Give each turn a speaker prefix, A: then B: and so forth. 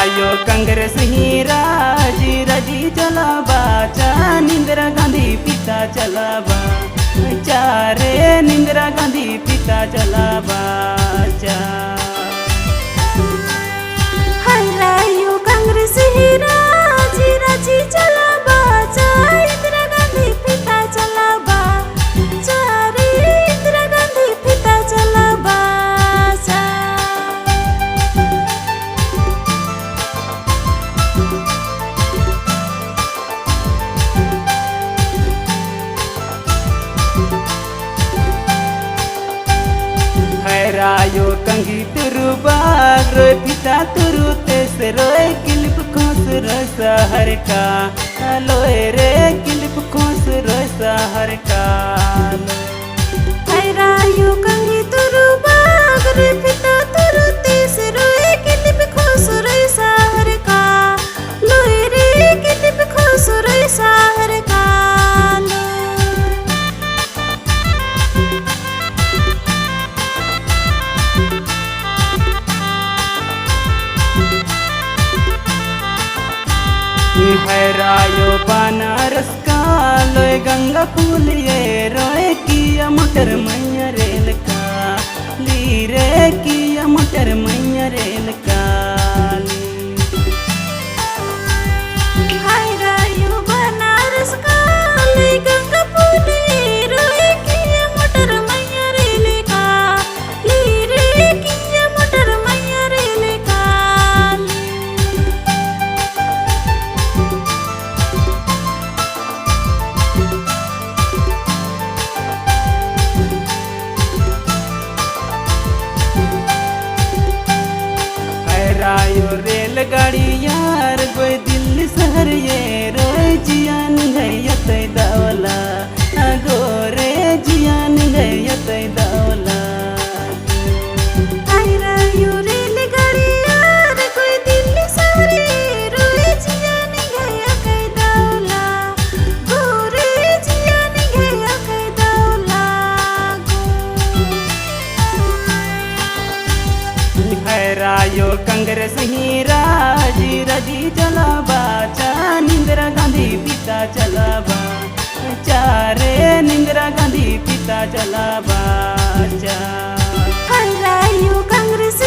A: हैरायो कांग्रेस ही राजी राजी चला बाचा इंदिरा गांधी पिता चला बाचा रे इंदिरा गांधी पिता चला बाचा।
B: हैरायो कांग्रेस ही राजी राजी चला बाचा इंदिरा गांधी पिता चला बाचा रे इंदिरा गांधी पिता चला बाचा।
A: हैरायो कंगी तुरु बाग रोय पिता तुरु तेस रोय किलिप खोस रोय सहर का लोय रे किलिप खोस रोय सहर का।
B: हैरायो कंगी तुरु बाग रे पिता तुरु तेस रोय किलिप खोस रोय सहर का लोय रे किलिप खोस रोय सहर का लोय।
A: हैरायो बनारस का लोय गंगा पुल ये रोय किया मोटर मैया रेल का ली रे किया मोटर मैया रेल का ली।
B: हैरायो बनारस का लोय गंगा पुल ये रोय किया मोटर मैया रेल का ली रे किया मोटर मैया रेल का ली।
A: हैरायो रेलगाड़ी यार गोय दिल्ली शहर ये रोय जियान गयत दौला गोरे जियान गयत दौला।
B: हैरायो रेलगाड़ी यार कोई दिल्ली शहर रोय जियान गया कै दौला गोरे जियान गया कै दौला गो।
A: हैरायो कांग्रेस ही राजी राजी चला बाचा इंदिरा गांधी पिता चला बाचा रे इंदिरा गांधी पिता चला बाचा।
B: हैरायो कांग्रेस